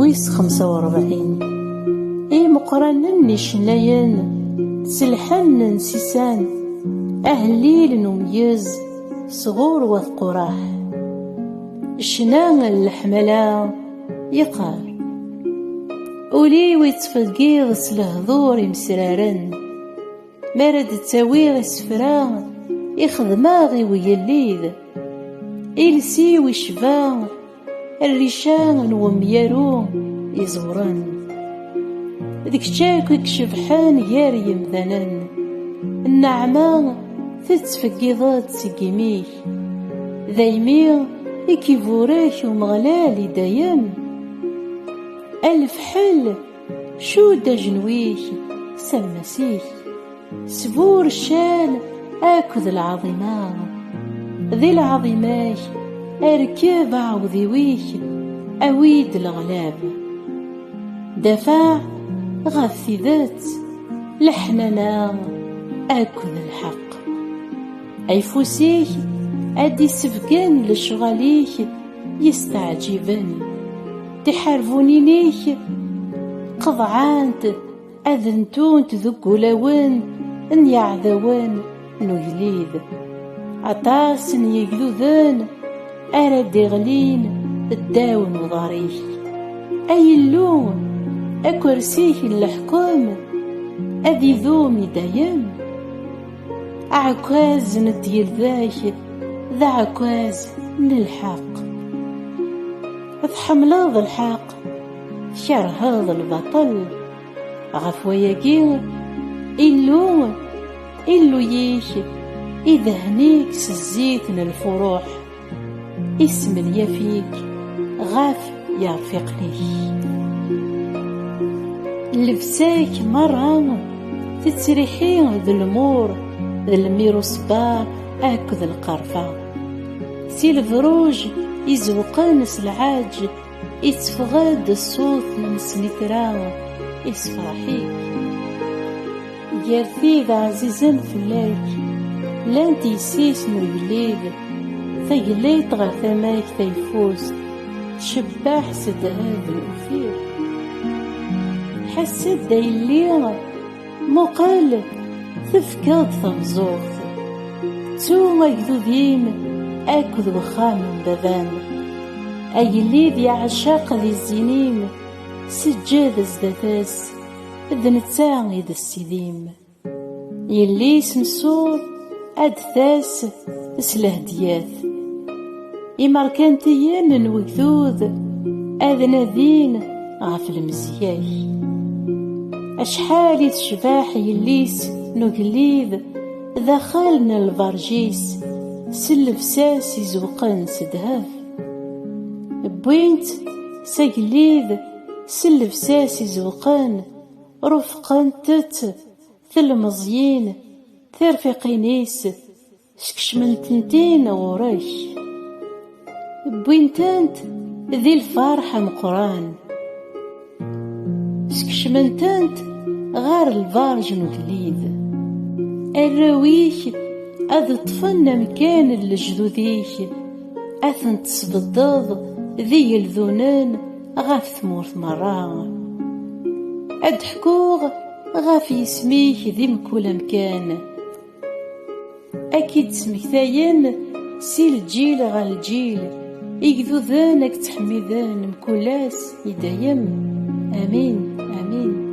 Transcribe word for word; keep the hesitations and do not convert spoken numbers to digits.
Wis xemsa u rebɛin. Imeqqranen n icennayen selḥen n sisan, ahellil n umeyyez sɣur wat Quraḥ. Ccna n leḥmala yeqqar: Ul-iw ittfeggiḍ s lehdur imesraren. Mi ara d-ttawiɣ isefra i xedmeɣ i ugellid, iles-iw icba rrica n wemyaru iẓewren. D kečč akk i icebḥen gar yemdanen. Nneɛma tettfeggiḍ-d seg imi-k. Daymi i k-iburek Umeɣlal i dayem. A lefḥel, cudd ajenwi-k s ammas-ik. Sbur ccan akked lɛaḍima, di lɛaḍima-k rkeb aɛewdiw-ik, awi-d leɣlab. Dafaɛ ɣef tidet, leḥnana akked lḥeqq. Ayeffus-ik ad d-issebgen lecɣal-ik yesteɛǧiben. Tiḥerbunin-ik qeḍɛent ad ntunt deg wulawen n yiɛdawen n ugellid. Aṭas n yegduden ara d-iɣlin ddaw n uḍar-ik. Ay Illu, akersi-k n leḥkem ad idum i dayem. Aɛekkaz n tgelda-k d aɛekkaz n lḥeqq. Tḥemmleḍ lḥeqq, tkerheḍ lbaṭel. Ɣef wayagi, Illu, Illu-yik idhen-ik s zzit n lfuruḥ, ismenyaf-ik ɣef yerfiqen-ik. Llebsa-k merra tettriḥi d lmur, d lmirusbar akked lqerfa. Si lebruj izewqen s lɛaǧ, itteffeɣ-d ṣṣut n snitra, isefraḥ-ik. Gar tid ɛzizen fell-ak, llant yessi-s n ugellid, tagellidt ɣer tama-k tayeffust, tcebbeḥ s ddheb n ufir. Ḥess-d a yelli, muqel, tefkeḍ tameẓẓuɣt. Ttu agdud-im akked wexxam n baba-m. Agellid yeɛceq di zzin-im, seǧǧed zdat-s, d netta i d ssid-im. Yelli-s n ṣṣur ad d-tas s lehdiyat. Imerkantiyen n wegdud ad nadin ɣef lemzeyya-k. Acḥal i tecbeḥ yelli-s n ugellid daxel n lberǧ-is, s llebsa-s izewqen s ddheb. Wwin-tt s agellid s llebsa-s izewqen, rufqent-tt telmeẓyin, tirfiqin-is, skecment-tent-in ɣur-k. Wwin-tent di lferḥ ameqqran. Skecmen-tent ɣer lberǧ n ugellid. Arraw-ik ad ṭṭfen amkan n lejdud-ik, ad ten-tesbeddeḍ d igeldunen ɣef tmurt merra. Ad d-ḥkuɣ ɣef yisem-ik di mkul amkan. Ad k-id-smektayen si lǧil ɣer lǧil, igduden ad k-ttḥemmiden mkul ass i dayem. Amin, amin.